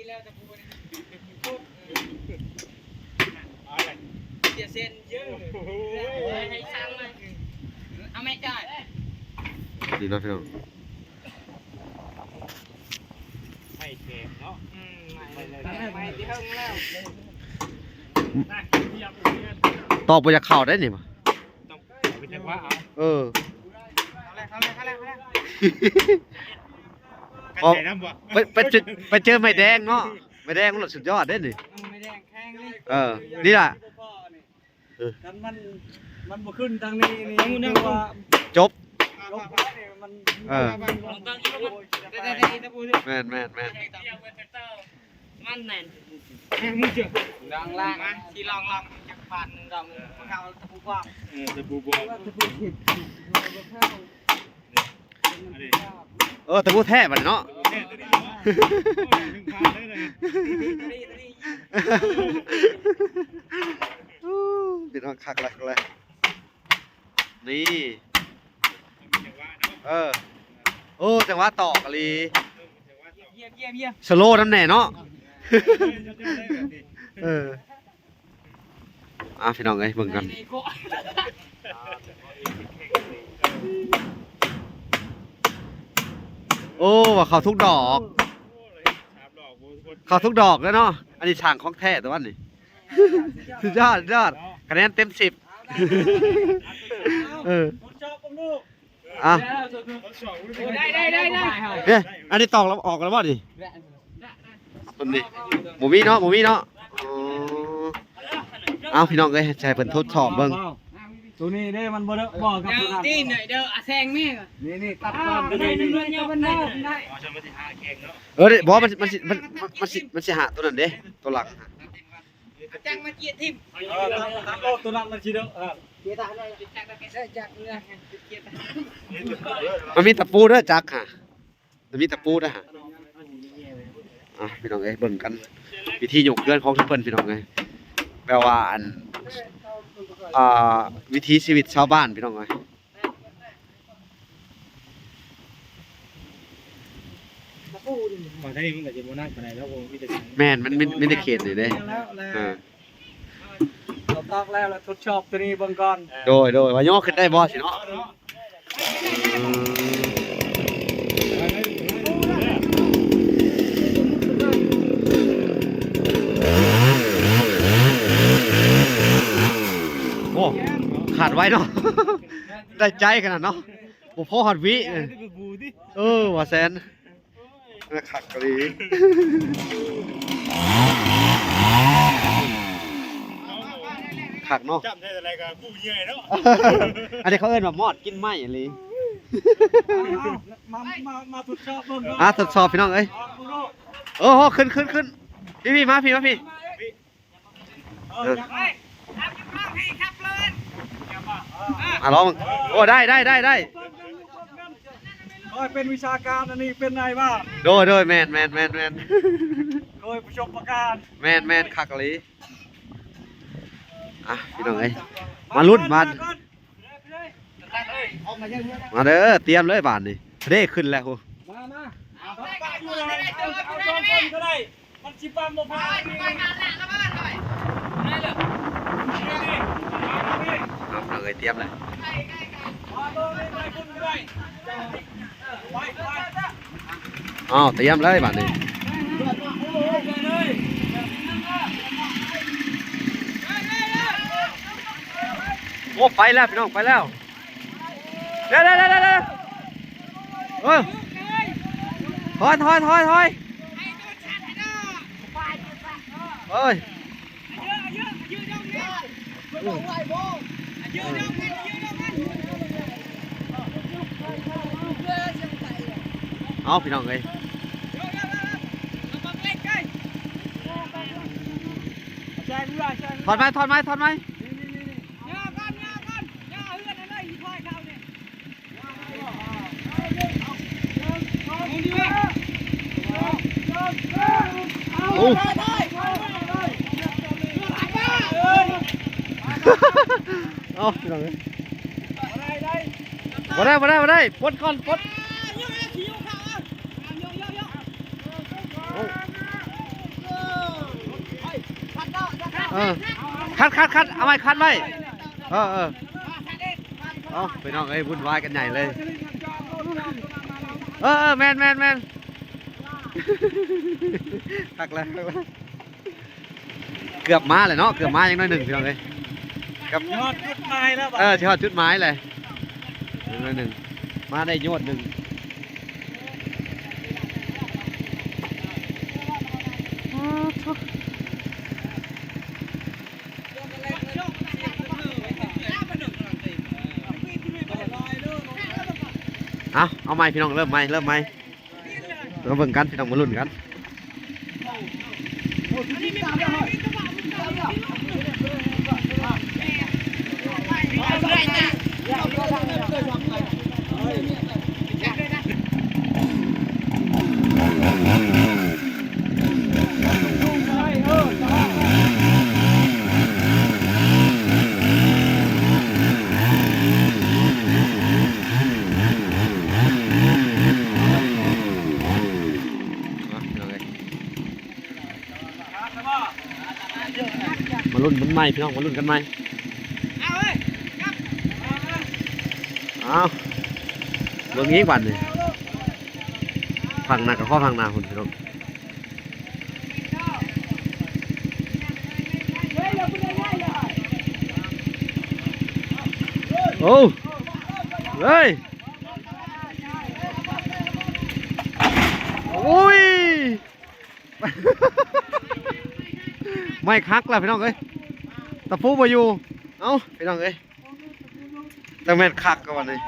ເສຍເຊັນເຢີະ ໂອ້ຍ ໃຫ້ຊ່າງມາ ເອົາໄມ້ຈ່າຍ ນີ້ເນາະ ພີ່ນ້ອງ. ໄມ້ແຂງເນາະ ອືມ ໄມ້ ໄມ້ທີ່ເຫິງແລ້ວ ຕອກບໍ່ຢາກເຂົ້າໄດ໋ນີ້ ຕ້ອງເອົາເປັນຈັງຫວະເອົາ ເອີ ເຂົ້າແລ້ວ ເຂົ້າແລ້ວ ເຂົ້າແລ້ວ ເຂົ້າແລ້ວ ກະແສນຳບໍ່ ໄປ ໄປເຈີ ໄປເຈີໄມ້ແດງເນາະ ໄມ້ແດງມັນສຸດຍອດເດ້ນີ້ ເອີ ໄມ້ແດງແຂງນີ້ ເອີ ນີ້ລະ ເອີ ຄັນມັນ ມັນບໍ່ຂຶ້ນທາງນີ້ນີ້ ຄືວ່າຈົບ ຈົບແລ້ວນີ້ ມັນ ເອີ ແມ່ນໆໆ ມັນແມ່ນ ແມ່ນ ລອງໆ ມາ ຊິລອງໆ ຈັກບາດໜຶ່ງດອກ ເອີ ເອົາຕະປູຂວ້າງ ເອີ ຕະປູຂວ້າງ ຕະປູຂວ້າງ ເອີ ຕະປູແທ້ບັດນີ້ເນາະ ຕະປູແທ້ຕົວນີ້ເນາະ ໂອ້ຍ ໜຶ່ງພັນເລີຍ ພີ່ນ້ອງ ຄັກຫຼາຍ ຄັກຫຼາຍ ນີ້ ເອີ ໂອ້ ຈັງຫວະຕອກອີ່ຫຼີ ຢ້ຽມໆໆ ສະໂລນຳແດ່ເນາະ ເອີ ອ່າ ພີ່ນ້ອງເອີຍ ເບິ່ງກັນ ໂອ້ ວ່າເຂົ້າທຸກດອກ ເຂົ້າທຸກດອກເລີຍເນາະ ອັນນີ້ຊ່າງຂອງແທ້ຕົວນີ້ ສຸດຍອດ ສຸດຍອດ ຄະແນນເຕັມສິບ ເອີ ອ່ະ ໄດ້ ໄດ້ ໄດ້ ໄດ້ ເອີ ອັນນີ້ຕອກແລ້ວ ອອກແລ້ວບໍ່ນີ້ ຕົວນີ້ ບໍ່ມີເນາະ ບໍ່ມີເນາະ ອໍ ເອົາ ພີ່ນ້ອງເອີຍ ໃຫ້ເພິ່ນທົດສອບເບິ່ງ ຕົວນີ້ເດ້ ມັນບໍ່ໄດ້ບໍ່ກັບຕົວນັ້ນ ນີ້ ນີ້ ເດີ ອາແຊງແມ່ ນີ້ ນີ້ ຕັດກ່ອນ ໄດ້ ໄດ້ ໄດ້ ໄດ້ ເອີ ບໍ່ ມັນ ມັນຊິ ມັນ ມັນຊິ ມັນຊິຫາຕົວນັ້ນເດ້ ຕົວຫຼັງ ຈັກມາຈຽດຖິ້ມ ເອີ ຕັດ ຕັດໂລດ ຕົວນັ້ນມັນຊິເດີ ເອີ ມັນມີຕະປູເດີ ຈັກຫາ ມັນມີຕະປູເດີຫາ ອ່ະ ພີ່ນ້ອງເອີຍ ເບິ່ງກັນ ວິທີຍົກເຮືອນຂອງເພິ່ນ ພີ່ນ້ອງເອີຍ ແບບວ່າ ອັນ ອ່າ ວິຖີຊີວິດຊາວບ້ານ ພີ່ນ້ອງເອີຍ ມາທາງນີ້ມັນກະຊິບໍ່ໜັກປານໃດດອກ ມີແຕ່ ແມ່ນ ມັນມີ ມີແຕ່ເຂດນີ້ເດ້ ແລ້ວ ແລ້ວ ເອີ ເອົາຕອກແລ້ວ ແລ້ວທົດສອບຕົວນີ້ເບິ່ງກ່ອນ ໂດຍ ໂດຍ ວ່າຍໍຂຶ້ນໄດ້ບໍ່ຊີ້ເນາະ ໂອ້ ຂາດໄວເນາະ ໄດ້ໃຈຂະໜາດເນາະ ບໍ່ພໍຮອດວິ ເອີ ວ່າແຊນ ຄັກອີ່ຫຼີ ຄັກເນາະ ຈ້ຳແທ້ໃດກະຜູ້ເຫຍື່ອຍເນາະ ອັນນີ້ເຂົາເອີ້ນວ່າມອດກິນໄມ້ອີ່ຫຼີ ມາ ມາ ມາທົດສອບເບິ່ງ ອ່າ ທົດສອບພີ່ນ້ອງເອີຍ ເອີ ຂຶ້ນ ຂຶ້ນ ຂຶ້ນ ພີ່ ພີ່ ມາ ພີ່ ມາ ພີ່ ເອີ ອ່ະ ລອງ ໂອ້ ໄດ້ ໄດ້ ໄດ້ ໄດ້ ຂ້ອຍເປັນວິຊາການ ອັນນີ້ເປັນນາຍບ້ານ ໂດຍ ໂດຍ ແມ່ນ ແມ່ນ ແມ່ນ ແມ່ນ ໂດຍປະສົບປະການ ແມ່ນ ແມ່ນ ຄັກອີ່ຫຼີ ອ່ະ ພີ່ນ້ອງເອີຍ ມາລຸ້ນ ມາ ມາເດີ ຕຽມເລີຍບາດນີ້ ເດ້ ຂຶ້ນແລ້ວ ມາ ມາ ເອົາ ເອົາ ເອົາສອງຄົນກໍໄດ້ ມັນຊິປ້ຳບໍ່ຜ່ານ ໄປ ໄປ ໄປ ໄປ ໄປ ໄປ ເອົາ ເອົາ ຕຽມເລີຍ ເອົາ ຕຽມເລີຍບາດນີ້ ໂອ້ ໄປແລ້ວ ພີ່ນ້ອງ ໄປແລ້ວ. ເດ້ ເດ້ ເດ້ ເດ້ ເດ້ ເອີ ຖອຍ ຖອຍ ຖອຍ ຖອຍ ເອີຍ ເອົາ ພີ່ນ້ອງເອີຍ ຖອດໄມ້ ຖອດໄມ້ ຖອດໄມ້. ໂອ້ ເອົາ ພີ່ນ້ອງເອີຍ ບໍ່ໄດ້ ບໍ່ໄດ້ ບໍ່ໄດ້ ປົດກ່ອນ ປົດ ໂອ້. ເອີ ຄັດ ຄັດ ຄັດ ເອົາໄວ້ ຄັດໄວ້ ເອີ ເອີ ເອົາ ພີ່ນ້ອງເອີຍ ວຸ້ນວາຍກັນໃຫຍ່ເລີຍ ເອີ ເອີ ແມ່ນ ແມ່ນ ແມ່ນ ຄັກແລ້ວ ເກືອບມາແລ້ວເນາະ ເກືອບມາຍັງໜ້ອຍໜຶ່ງ ພີ່ນ້ອງເອີຍ ເກືອບ ຊິຮອດຈຸດໝາຍແລ້ວ ເອີ ຊິຮອດຈຸດໝາຍແລ້ວ ໜ້ອຍໜຶ່ງ ມາໄດ້ໂຍດໜຶ່ງ. ເອົາ ເອົາໃໝ່ພີ່ນ້ອງ ເລີ່ມໃໝ່ ເລີ່ມໃໝ່ ມາເບິ່ງກັນພີ່ນ້ອງ ມາລຸ້ນກັນ. ມາລຸ້ນກັນໃໝ່ພີ່ນ້ອງ ມາລຸ້ນກັນໃໝ່ ເອົາ ເບິ່ງອີກບາດນີ້ ຝັ່ງໜ້າກໍຂໍຝັ່ງໜ້າພຸ້ນພີ່ນ້ອງ ໂອ້ ເຮີ້ຍ ໂອ້ຍ ໄມ້ຄັກແລ້ວພີ່ນ້ອງເອີຍ ຕະປູບໍ່ຢູ່ ເອົ້າ ພີ່ນ້ອງເອີຍ ຈັ່ງແມ່ນຄັກກະບັດນີ້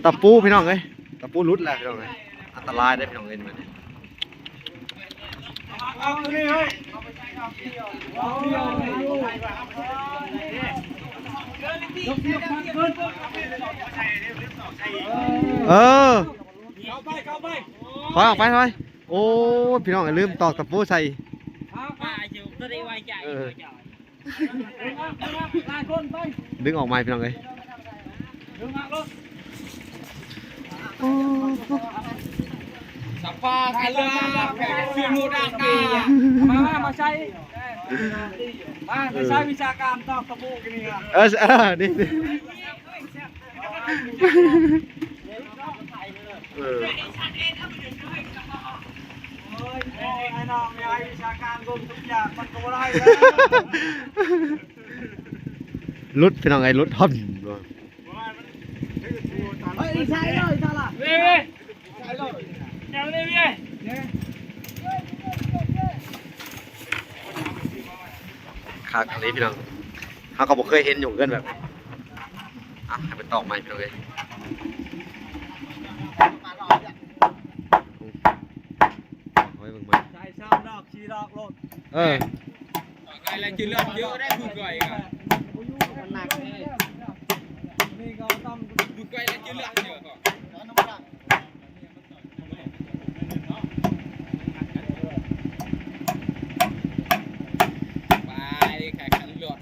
ຕະປູພີ່ນ້ອງເອີຍ ຕະປູຫຼຸດແລ້ວພີ່ນ້ອງເອີຍ ອັນຕະລາຍເດ້ພີ່ນ້ອງເອີຍ ນີ້ ເອີ ຖອຍອອກໄປ ຖອຍ ໂອ້ຍ ພີ່ນ້ອງ ລືມຕອກຕະປູໃສ່ ເອີ ດຶງອອກໃໝ່ພີ່ນ້ອງເອີຍ ສະພາກັນເລີຍ ມາ ມາ ມາໃສ່ ມາ ໄປໃຊ້ວິຊາການຕອກຕະປູກິນນີ້ ເອີ ເອີ ນີ້ ນີ້ ເອີ ຫຼຸດພີ່ນ້ອງເອີຍ ຫຼຸດ ຄັກອີ່ຫຼີພີ່ນ້ອງ ເຮົາກໍບໍ່ເຄີຍເຫັນຢູ່ເຮືອນແບບນີ້ ອ່ະ ໃຫ້ໄປຕອກໃໝ່ພີ່ນ້ອງເອີຍ ເອົາໄວ້ເບິ່ງໃໝ່ ໃສ່ສາມດອກ ສີ່ດອກໂລດ ເອີ ໄກລະຈື່ເລືອດເຍອະໄດ໋ ຄືໄກກະ ມັນໜັກເດ້ ຄືໄກລະຈື່ເລືອດເຍອະ ໄປ ແຂ່ງຂັນລົດ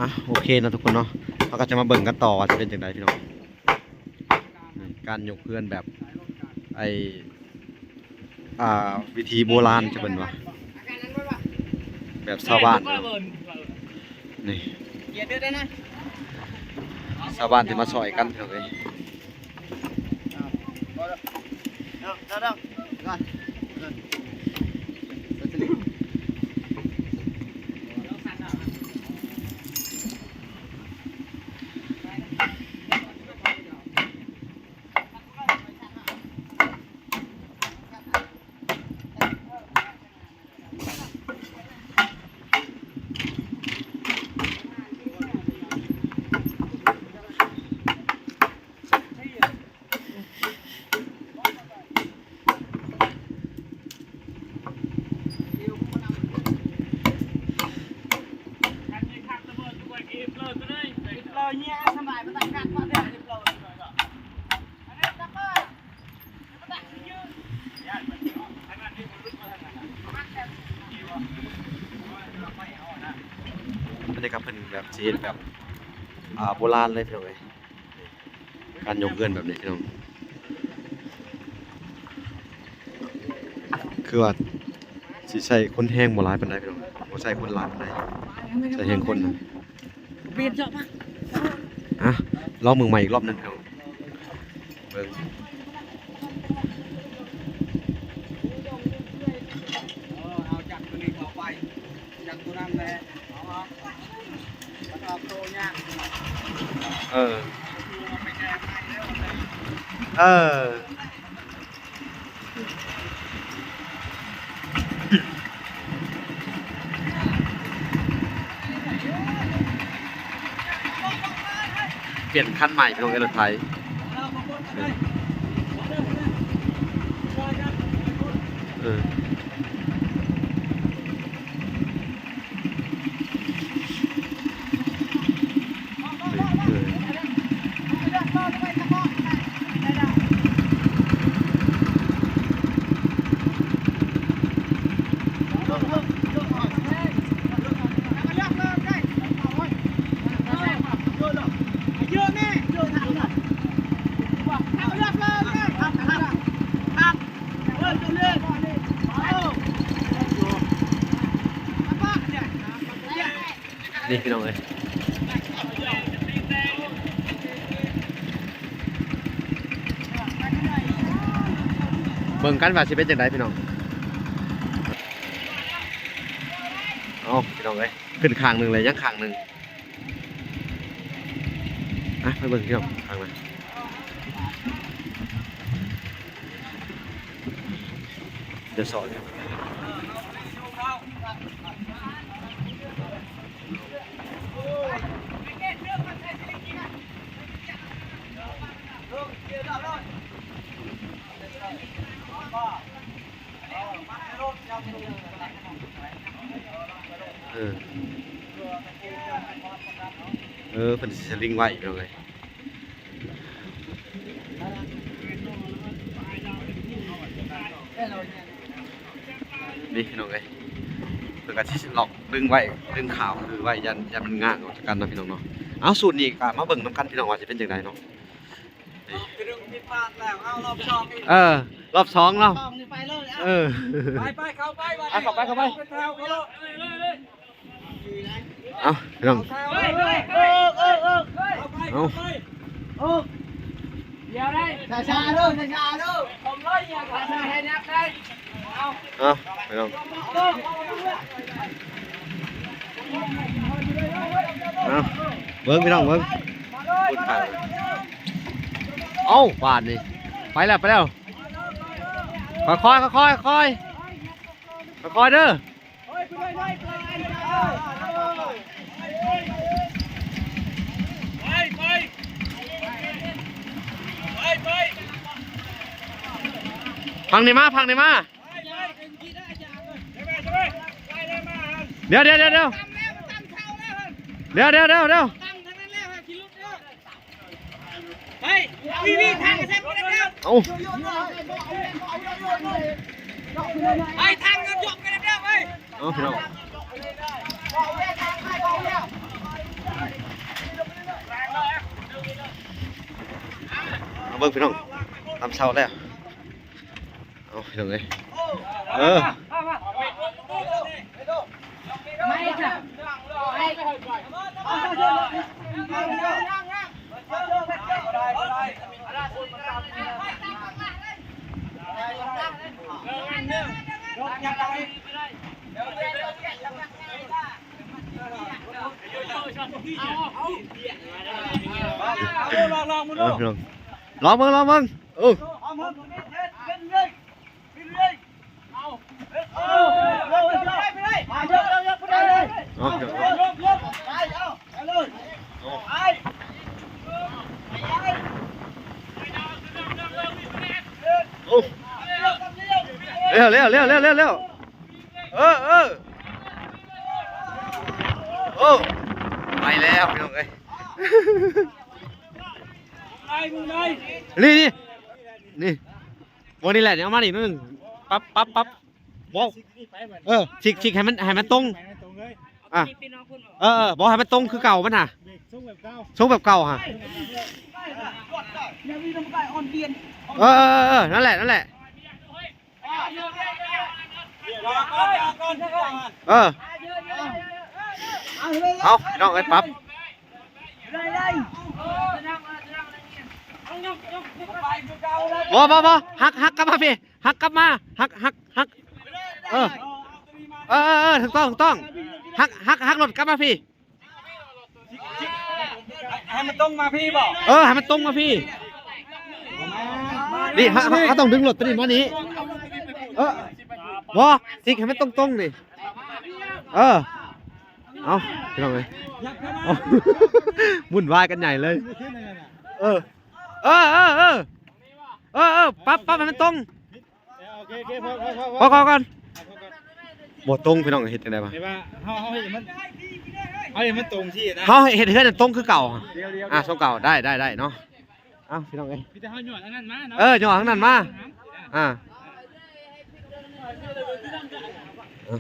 ອ່ະ ໂອເຄເນາະທຸກຄົນເນາະ ເຮົາກໍຈະມາເບິ່ງກັນຕໍ່ວ່າຈະເປັນຈັ່ງໃດພີ່ນ້ອງ ການຍົກເຮືອນແບບ ໄອ້ ອ່າ ວິທີໂບລານ ຈະເປັນວ່າ ແບບຊາວບ້ານ ນີ້ ຊາວບ້ານທີ່ມາຊ່ອຍກັນພີ່ນ້ອງເອີຍ. ເ ນີ້ກໍເພິ່ນແບບຊິເຮັດແບບ ອ່າ ໂບລານເລີຍພີ່ນ້ອງເອີຍ ການຍົກເຮືອນແບບນີ້ພີ່ນ້ອງ ຄືວ່າຊິໃຊ້ຄົນແຮງບໍ່ຫຼາຍປານໃດພີ່ນ້ອງ ບໍ່ໃຊ້ຄົນຫຼາຍປານໃດ ໃຊ້ແຮງຄົນນະ ອ່ະ ລອງເບິ່ງໃໝ່ອີກລອບໜຶ່ງພີ່ນ້ອງ ເບິ່ງ ເອີ ເອົາຈັກຕົວນີ້ເຂົ້າໄປ ຈັກຕົວນັ້ນແຫຼະ ເອົາ ເອົາ ມັນອອກໂຕຍາກ ເອີ ເອີ ປ່ຽນຄັນໃໝ່ພີ່ນ້ອງເອີຍ ລົດໄຖ ເອີ. ນີ້ພີ່ນ້ອງເອີຍ ເບິ່ງກັນວ່າຊິເປັນຈັ່ງໃດພີ່ນ້ອງ ເອົາພີ່ນ້ອງເອີຍ ຂຶ້ນຂ້າງໜຶ່ງແລ້ວ ຍັງຂ້າງໜຶ່ງ ອ່ະ ໄປເບິ່ງພີ່ນ້ອງຂ້າງໜ້າ ດຽວສອນ ເອີ ເອີ ເພິ່ນຊິສະລິງໄວ້ພີ່ນ້ອງເອີຍ ນີ້ພີ່ນ້ອງເອີຍ ເພິ່ນກໍຊິລັອກດຶງໄວ້ ດຶງຂາວຄືໄວ້ ຢ້ານ ຢ້ານມັນງາກອອກຈາກກັນເນາະພີ່ນ້ອງເນາະ ເອົາ ສູດນີ້ກໍມາເບິ່ງນຳກັນພີ່ນ້ອງວ່າຊິເປັນຈັ່ງໃດເນາະ. ເອີ ລອບສອງເນາະ ເອີ ໄປໆ ເຂົ້າໄປ ເຂົ້າໄປ ເຂົ້າໄປ ເຂົ້າໄປ ເອົາ ພີ່ນ້ອງ ເອີ ເອີ ເອີ ເອີ ເອົາ ດຽວໄດ້ ຊ້າໆເດີ ຊ້າໆເດີ ຜົມຮ້ອຍ ຢ່າໃຫ້ໜັກໄດ້ ເອົາ ເອົາ ພີ່ນ້ອງ ເອົາ ເບິ່ງພີ່ນ້ອງເບິ່ງ ເອົາ ບາດນີ້ ໄປແລ້ວ ໄປແລ້ວ ຄ່ອຍໆ ຄ່ອຍໆ ຄ່ອຍໆເດີ. ພັງນີ້ມາ ພັງນີ້ມາ ດຽວ ດຽວ ດຽວ ດຽວ ດຽວ ດຽວ ດຽວ ໄປ ວິ ວິ ທາງກະເສັດ ເອົາ ໄປ ທາງກະຍົກ ໄປ ເອົາ ພີ່ນ້ອງ ມາເບິ່ງ ພີ່ນ້ອງ ຕຳເຊົາແລ້ວ. ເອົາ ພີ່ນ້ອງເອີຍ ເອີ ເອົາ ພີ່ນ້ອງ ລອງເບິ່ງ ລອງເບິ່ງ. ເອີ ເອົາ ເອົາ ເລັວໆ ເອີ ເອີ ໂອ້ ໄປແລ້ວ ພີ່ນ້ອງເອີຍ ນີ້ ນີ້ ນີ້ ບໍ່ນີ້ແຫຼະ ເອົາມານີ້ໜ້ອຍໜຶ່ງ ປັບ ປັບ ປັບ ເວົ້າ ຊິກນີ້ໄປບັດ ເອີ ຊິກ ຊິກໃຫ້ມັນ ໃຫ້ມັນຕົງ ໃຫ້ມັນຕົງເລີຍ ອ່ະ ປີນອອກພຸ້ນ ເອີໆ ບໍ່ໃຫ້ມັນຕົງຄືເກົ່າມັນຫາ ເບຣກຊົງແບບເກົ່າ ຊົງແບບເກົ່າຫາ ເອີໆໆ ນັ້ນແຫຼະ ນັ້ນແຫຼະ ເອີ ເອົາ ພີ່ນ້ອງເອີຍ ປັບ ບໍ່ ບໍ່ ບໍ່ ຫັກ ຫັກກັບມາພີ້ ຫັກກັບມາ ຫັກ ຫັກ ຫັກ ເອີ ເອີ ເອີ ເອີ ຖືກຕ້ອງ ຖືກຕ້ອງ ຫັກ ຫັກ ຫັກລົດກັບມາພີ້ ໃຫ້ມັນຕົງມາພີ້ບໍ່? ເອີ ໃຫ້ມັນຕົງມາພີ້ ນີ້ ເຮົາ ເຮົາ ເຮົາຕ້ອງດຶງລົດຕົວນີ້ມານີ້ ເອີ ບໍ່ ຊິກໃຫ້ມັນຕົງໆ ນີ້ ເອີ ເອົາ ພີ່ນ້ອງເອີຍ ເອົາ ວຸ້ນວາຍກັນໃຫຍ່ເລີຍ ເອີ ເອີ ເອີ ເອີ ປັບ ປັບໃຫ້ມັນຕົງ ເອີ ໂອເຄ ໂອເຄ ພໍ ພໍ ພໍ ພໍ ພໍກ່ອນ ພໍກ່ອນ ບໍ່ຕົງ ພີ່ນ້ອງ ເຮັດຈັ່ງໃດວະ? ແຕ່ວ່າເຮົາ ເຮົາເຮັດໃຫ້ມັນ ເຮົາເຮັດໃຫ້ມັນຕົງຊີ້ນະ ເຮົາເຮັດເຮືອນໃຫ້ຕົງຄືເກົ່າ ດຽວໆ ອ່າ ຊົງເກົ່າ ໄດ້ ໄດ້ ໄດ້ເນາະ ເອົ້າ ພີ່ນ້ອງເອີຍ ມີແຕ່ເຮົາຍ້ອນທາງນັ້ນມາເນາະ ເອີ ຍ້ອນທາງນັ້ນມາ ອ່າ ເອີ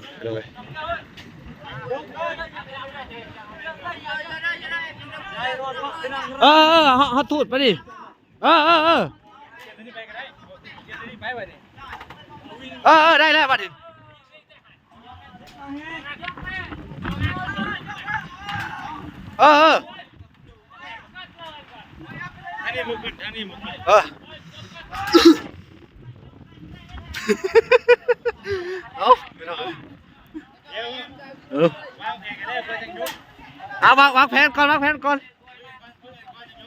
ເອີ ເຮົາ ເຮົາຕູດໄປນີ້ ເອີ ເອີ ເອີ ເອີ ເອີ ໄດ້ແລ້ວບັດນີ້ ເອີ ເອີ ທາງນີ້ບໍ່ຂຶ້ນ ທາງນີ້ບໍ່ຂຶ້ນ ເອີ ເອົາ ເອີ ວາງແຜນກັນແລ້ວເພື່ອຈັ່ງຢຸດ ເອົາ ວາງ ວາງແຜນກ່ອນ ວາງແຜນກ່ອນ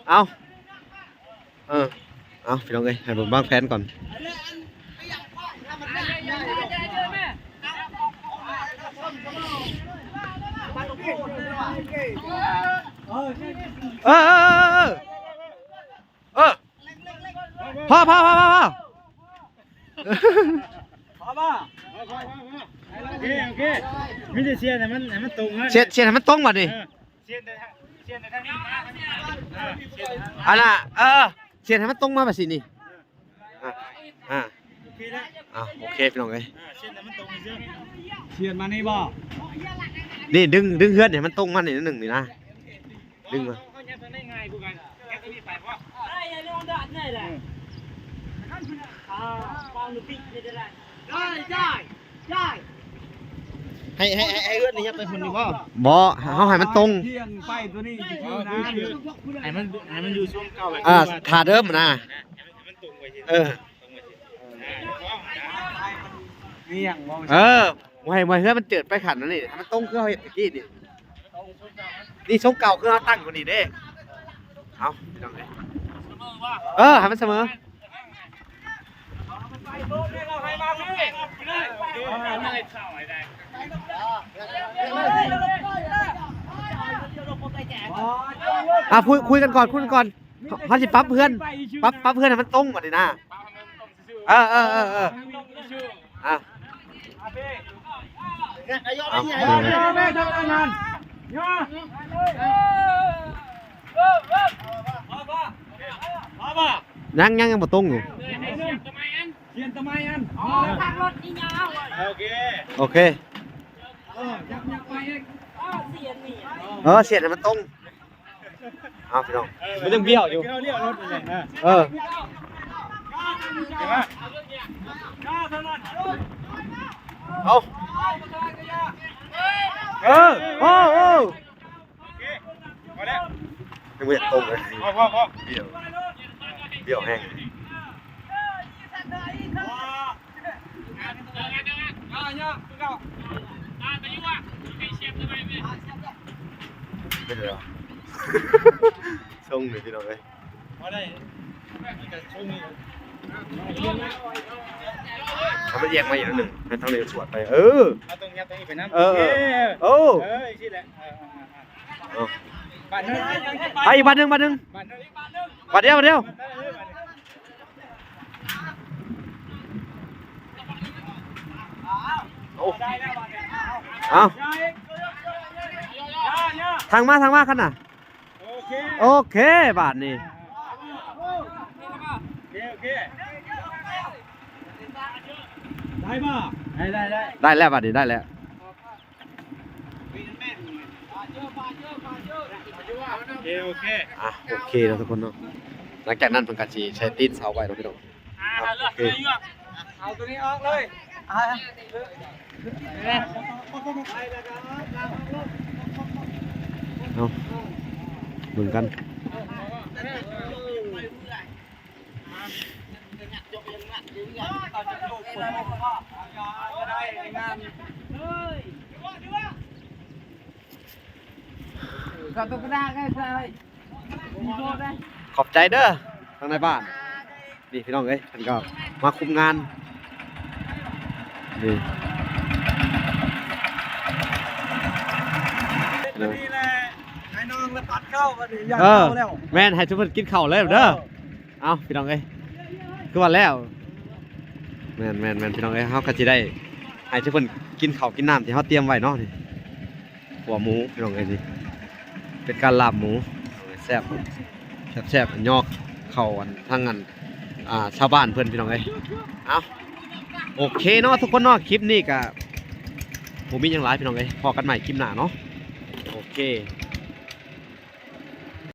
ເອົາ ເອີ ເອົາ ພີ່ນ້ອງເອີຍ ໃຫ້ເບິ່ງວາງແຜນກ່ອນ ເອີ ເອີ ພໍ ພໍ ພໍ ພໍ ພໍ ພໍ ພໍ ໂອເຄ ໂອເຄ ມີແຕ່ສຽນໃຫ້ມັນ ໃຫ້ມັນຕົງ ສຽນ ສຽນໃຫ້ມັນຕົງບັດນີ້ ເອີ ສຽນແຕ່ ສຽນແຕ່ທາງນີ້ມາ ເອີ ສຽນ ອັນນ່າ ເອີ ສຽນໃຫ້ມັນຕົງມາແບບຊີ້ນີ້ ອ່າ ອ່າ ໂອເຄແລ້ວ ອ່າ ໂອເຄ ພີ່ນ້ອງເອີຍ ອ່າ ສຽນໃຫ້ມັນຕົງຊື່ ສຽນມານີ້ບໍ່ ນີ້ ດຶງ ດຶງເຮືອນໃຫ້ມັນຕົງມາໜ້ອຍໜຶ່ງນີ້ນະ ດຶງມາ ເຂົາຍັດທາງໃດງ່າຍກວ່າກັນ ຍັດທາງນີ້ໄປບໍ່ ໄດ້ ໄດ້ ໄດ້ ໄດ້ ໄດ້ ໄດ້ ໃຫ້ ໃຫ້ ໃຫ້ ໃຫ້ເຮືອນນີ້ຍັດໄປພຸ້ນນີ້ບໍ່ ບໍ່ ເຮົາໃຫ້ມັນຕົງ ທ່ຽງໄປຕົວນີ້ຊື່ໆນະ ໃຫ້ມັນ ໃຫ້ມັນຢູ່ຊ່ວງເກົ່າ ອ່າ ທ່າເດີມນະ ໃຫ້ມັນຕົງໄປ ເອີ ນີ້ຫຍັງບໍ່ ເອີ ບໍ່ໃຫ້ ບໍ່ໃຫ້ເຮືອນມັນເຈີດໄປຂັ້ນນັ້ນນີ້ ໃຫ້ມັນຕົງຄືເຮົາເຮັດຕະກີ້ນີ້ ນີ້ຊົງເກົ່າຄືເຮົາຕັ້ງຢູ່ນີ້ເດ້ ເອົາ ພີ່ນ້ອງເອີຍ ເອີ ໃຫ້ມັນສະເໝີ ອ່າ ຄຸຍ ຄຸຍກັນກ່ອນ ຄຸຍກັນກ່ອນ ເຮົາຊິປັບເຮືອນ ປັບ ປັບເຮືອນໃຫ້ມັນຕົງບັດນີ້ນະ ເອີ ເອີ ເອີ ເອີ ອ່ະ ເອົາ ຍັງ ຍັງ ຍັງບໍ່ຕົງຢູ່ ສຽນຕະໄໝອັນ ໂອເຄ ໂອເຄ ເອີ ສຽນໃຫ້ມັນຕົງ ເອົາ ພີ່ນ້ອງ ມັນຍັງບ້ຽວຢູ່ ເອີ ເອົາ ເອີ ໂອ້ ໂອ້ ຍັງບໍ່ຢາກຕົງເລີຍ ພໍ ພໍ ພໍ ບ້ຽວ ບ້ຽວແຮງ ເປັນໄດວະ ຊົງນີ້ພີ່ນ້ອງເອີຍ ບໍ່ໄດ້ ມັນກະຊົງນີ້ ໃຫ້ມັນແຍກມາອີກໜ້ອຍໜຶ່ງ ໃຫ້ທາງນີ້ສວດໄປ ເອີ ເຮົາຕ້ອງຍັດທາງນີ້ໄປນຳ ເອີ ເອີ ໂອ້ ເອີ ຈັ່ງຊີ້ແຫຼະ ເອີ ເອີ ເອີ ບາດໜຶ່ງ ໄປອີກບາດໜຶ່ງ ບາດໜຶ່ງ ບາດໜຶ່ງ ບາດດຽວ ບາດດຽວ ໂອ້ ເອົາ ທາງມາ ທາງມາ ຄັນນະ ໂອເຄ ໂອເຄ ບາດນີ້ ໂອເຄ ໂອເຄ ໄດ້ບໍ່? ໄດ້ ໄດ້ ໄດ້ ໄດ້ແລ້ວ ບາດນີ້ໄດ້ແລ້ວ. ເອີ ເອີ ເອີ ໂອເຄ ໂອເຄ ອ່ະ ໂອເຄເນາະທຸກຄົນເນາະ. ຫຼັງຈາກນັ້ນເພິ່ນກໍຊິໃສ່ຕີນເສົາໄວ້ເນາະພີ່ນ້ອງ. ອ່ະ ໂອເຄ ເອົາຕົວນີ້ອອກເລີຍ. ອ່ະ ເອົາ ເບິ່ງກັນ. ຂອບໃຈເດີ ທາງນາຍບ້ານ. ນີ້ພີ່ນ້ອງເອີຍ ເພິ່ນກໍມາຄຸມງານ ນີ້ ນີ້ແຫຼະ ໃຫ້ນ້ອງລະປັດເຂົ້າບັດນີ້ ຢາກເຂົ້າແລ້ວ. ເອີ ແມ່ນ ໃຫ້ຊຸມເພິ່ນກິນເຂົ້າເລີຍເດີ. ເອີ ເອົ້າ ພີ່ນ້ອງເອີຍ ຄືວ່າແລ້ວ. ແມ່ນໆໆ ພີ່ນ້ອງເອີຍ ເຮົາກໍຊິໄດ້ໃຫ້ຊຸມເພິ່ນກິນເຂົ້າກິນນ້ຳທີ່ເຮົາຕຽມໄວ້ເນາະ. ນີ້ ຂົ້ວໝູພີ່ນ້ອງເອີຍ ນີ້ເປັນການລາບໝູ ແຊບ ແຊບໆ ຍອກເຂົ້າອັນທາງອັນ ອ່າ ຊາວບ້ານເພິ່ນພີ່ນ້ອງເອີຍ. ເອົ້າ ໂອເຄເນາະທຸກຄົນເນາະ ຄລິບນີ້ກະບໍ່ມີຫຍັງຫຼາຍພີ່ນ້ອງເອີຍ ພໍ້ກັນໃໝ່ຄລິບໜ້າເນາະ. ໂອເຄ